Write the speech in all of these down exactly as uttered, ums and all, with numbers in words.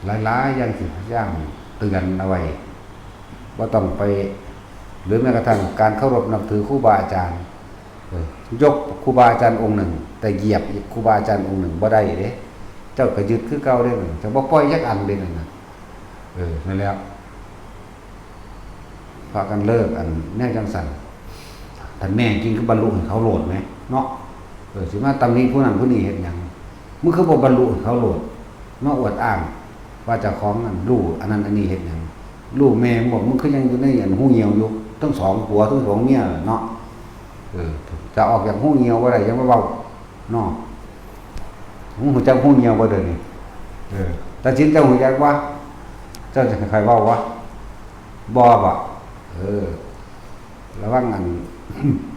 หลายๆอย่างสิพยายามเตือนเอาไว้ บ่ต้องไป หรือแม้กระทั่งการเคารพนับถือครูบาอาจารย์ เออ ยกครูบาอาจารย์องค์หนึ่ง แต่เหยียบครูบาอาจารย์องค์หนึ่งบ่ได้เด้ เจ้าก็ยึดคือเก่าเด้ เจ้าบ่ปล่อยจักอันเด้นั่นน่ะ เออ นั่นแหละ พากันเลิกอันแนวจังซั่น ถ้าแน่จริงคือบรรลุให้เขาโลดแหมเนาะ เออ สิมาตำหนิผู้นั้นผู้นี้เฮ็ดหยัง มึงคือบ่บรรลุให้เขาโลด มาอวดอ้างว่าเจ้าของอันรู้อันนั้นอันนี้เฮ็ดหยัง รู้แม่มึงบอก มึงคือยังอยู่ในอันฮูเหี่ยวอยู่ ทั้งสองผัวทั้งสองเมียเนาะ เออ จะออกจากฮูเหี่ยวบ่ได้ อย่ามาเว้าเนาะ มึงฮู้จักฮูเหี่ยวบ่เดี๋ยวนี้ เออ ตาสินเจ้าฮู้จักบ่ เจ้าจะให้ใครเว้าบ่ บ่บ่ เออ ระวังอัน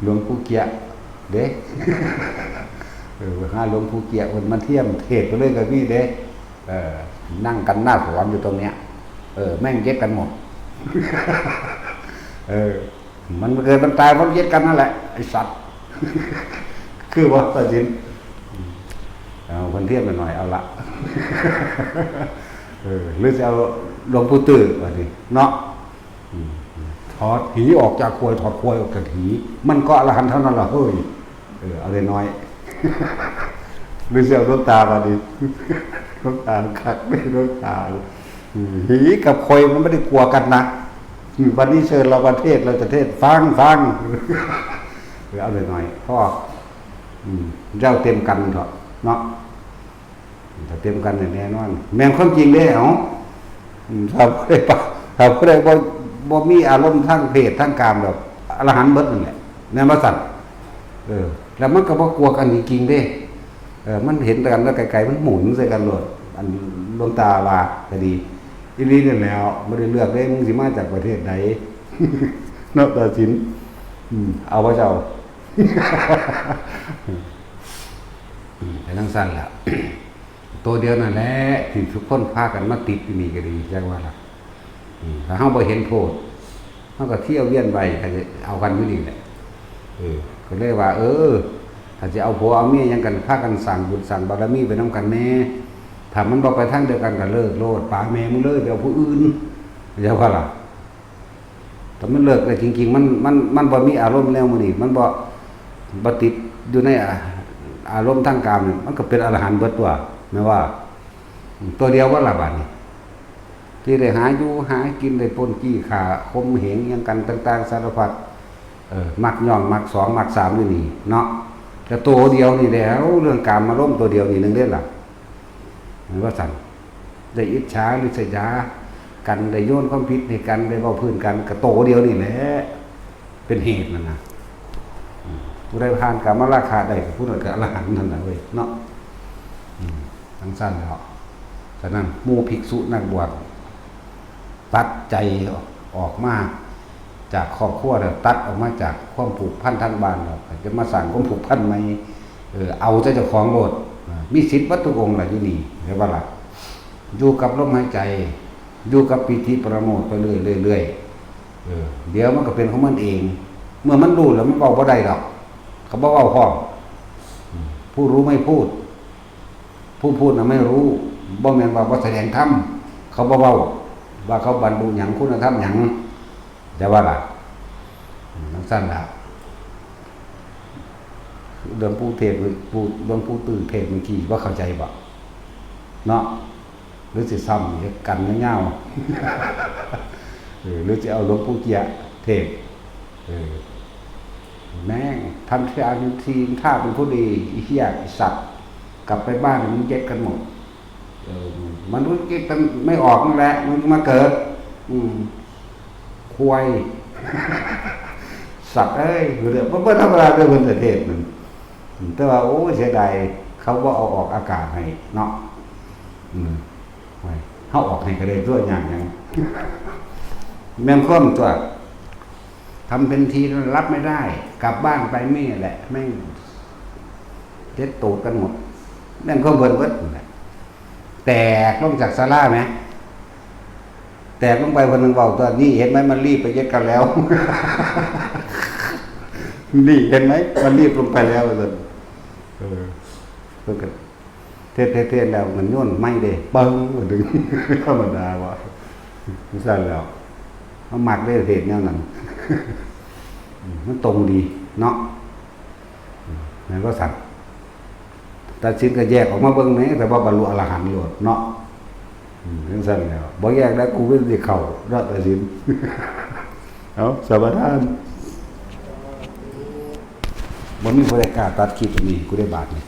หลวงปู่เกียะเด้ เออ หาหลวงปู่เกียะเพิ่นมาเทียมเทศน์ไปเลยก็มีเด้ เออ นั่งกันหน้าสวนอยู่ตรงเนี้ย เออ แม่งเย็ดกันหมด เออ มันเกิดมันตายเพราะเย็ดกันนั่นแหละ ไอ้สัตว์ คือว่าตัดสิน เอาเพิ่นเทียบไปหน่อย เอาละ เออ หรือจะเอาหลวงปู่ตื้อว่าสิเนาะ อืม ถอดหีออกจากควาย ถอดควายออกจากหี มันก็อรหันต์เท่านั้นละเฮ้ย เออ เอาน้อยๆ หรือจะเอาหลวงตาว่าสิ หลวงตาคักไม่หลวงตา อืม หีกับควายมันไม่ได้กลัวกันนะ อืม วันนี้เชิญเรามาเทศน์ เราจะเทศน์ ฟัง ฟัง เออ เอาน้อยๆ พ่อ อืม เจ้าเต็มกันเถาะเนาะ ถ้าเต็มกันเนี่ยแน่นอน แม่นความจริงเด้ เอ้า อืม ถ้าผู้ใดปะ ถ้าผู้ใดบ่ บ่มีอารมณ์ทางเพศทางกามแบบ อรหันต์เบิดนั่นแหละ แม่นบ่ซั่น เออ แล้วมันก็บ่กลัวกันจริงๆเด้ เออ มันเห็นกันแล้วไกลๆ มันหมุนใส่กันโลด อันหลวงตาว่าก็ดี อีหลีนั่นแหล้ว บ่ได้เลือกเด้ มึงสิมาจากประเทศใด เนาะ ตัดสิน อืม เอาบ่เจ้า อืม เป็นจั่งซั่นล่ะ ตัวเดียวนั่นแหละ ที่ทุกคนพากันมาติดอยู่นี่ก็ดี จักว่าล่ะ อืม ถ้าเฮาบ่เห็นโทษ เฮาก็เที่ยวเวียนไป ก็จะเอากันอยู่นี่แหละ เออ ก็เลยว่า เออ ถ้าจะเอาผัวเอาเมียหยังกัน พากันสร้างบุญสร้างบารมีไปนำกันแน่ ถ้ามันบ่ไปทางเดียวกันก็เลิกโลด ปาแม่มึงเลย ไปเอาผู้อื่น จักว่าล่ะ แต่มันเลิกได้จริงๆ มัน มัน มันบ่มีอารมณ์แนวมื้อนี้ มันบ่ บ่ติดอยู่ใน อ่า อารมณ์ทางกามนี่ มันก็เป็นอรหันต์เบิดตัว แม่นว่า ตัวเดียวว่าล่ะบัดนี้ ที่ได้หาอยู่หากิน ได้ปล้นจี้ฆ่าข่มเหงหยังกันต่างๆ สารพัด เออ มักย่อง มักสอง มักสามอยู่นี่เนาะ แต่ตัวเดียวนี่แหละ เรื่องกามารมณ์ตัวเดียวนี่หนึ่งเด้ล่ะ แม่นว่าซั่น ได้อิจฉาริษยากัน ได้โยนความผิดให้กัน ได้เว้าพื้นกัน ก็โตเดียวนี่แหละ เป็นเหตุนั่นนะ อืม ผู้ใดผ่านกามราคะได้ ผู้นั้นก็อรหันต์นั่นน่ะเว้ย เนาะ อืม จั่งซั่นแหล้ว ฉะนั้นหมู่ภิกษุนักบวช ตัดใจออกมาจากครอบครัวแล้ว ตัดออกมาจากความผูกพันทางบ้านแล้ว จะมาสร้างความผูกพันใหม่ เออ เอาแต่เจ้าของโลด อ่า มีสิทธิ์เบิดทุกองค์ล่ะอยู่นี่ เห็นบ่ล่ะ อยู่กับลมหายใจ อยู่กับปีติปราโมทย์ไปเรื่อยๆ เรื่อยๆ เออ เดี๋ยวมันก็เป็นของมันเอง เมื่อมันรู้แล้วมันเว้าบ่ได้ดอก เขาบ่เว้าพร้อม อืม ผู้รู้ไม่พูด ผู้พูดน่ะไม่รู้ บ่แม่นว่าบ่แสดงธรรม เขาบ่เว้า ว่าเขาบรรลุหยัง คุณธรรมหยัง แต่ว่าล่ะ อืม จั่งซั่นล่ะ หลวงปู่เทศน์ ปู่ หลวงปู่ตื้อเทศน์เมื่อกี้ บ่เข้าใจบ่ เนาะ หรือสิซ้ำอีกกันยาวๆ เออ หรือสิเอาหลวงปู่เกียะเทศน์ เออ แม่ง ทำที ทีท่าเป็นผู้ดี ไอ้เหี้ย ไอ้สัตว์ กลับไปบ้านมึงเย็ดกันหมด เออ มนุษย์เก็บกันไม่ออกนั่นแหละ มึงมาเกิด อืม ควาย สัตว์เอ้ย เรื่องบ่ บ่ธรรมดาเด้อ เพิ่นเทศน์นั่น แต่ว่า โอ้ย เสียดาย เขาบ่เอาออกอากาศให้เนาะ อืม โอ้ย เฮาออกให้ก็ได้ตัวยากหยัง แม่นความตั๊ว ทำเป็นทีรับไม่ได้ กลับบ้านไปแม่แหละ แม่งเจ็ดตูดกันหมด แม่งก็เบิดเบิดนั่นแหละ แตกลงจากศาลาไหม แตกลงไป เพิ่นนึงเว้าตั๊ว นี่เห็นไหม มันรีบไปเย็ดกันแล้ว นี่เห็นไหม มันรีบลงไปแล้ว ว่าซั่น เออ เพิ่นก็ เท ทศน์เทศน์แล้วมันโยนไม้เด้ เปิ้ง มันดึง ธรรมดาบ่ จั่งซั่นแหล้ว เฮามักเด้เทศน์แนวนั้น มันตรงดีเนาะ นั่นก็สั่น ตัดสินก็แยกออกมาเบิ่งแหน่ แต่ว่าบรรลุอรหันต์โลดเนาะ อืม จั่งซั่นแหล้ว บ่แยกได้ กูเป็นสิเข้าเนาะ ตัดสิน เอา สมาทาน บ่มีผู้ใดกล้าตัดคลิปอันนี้ กูได้บาดนี่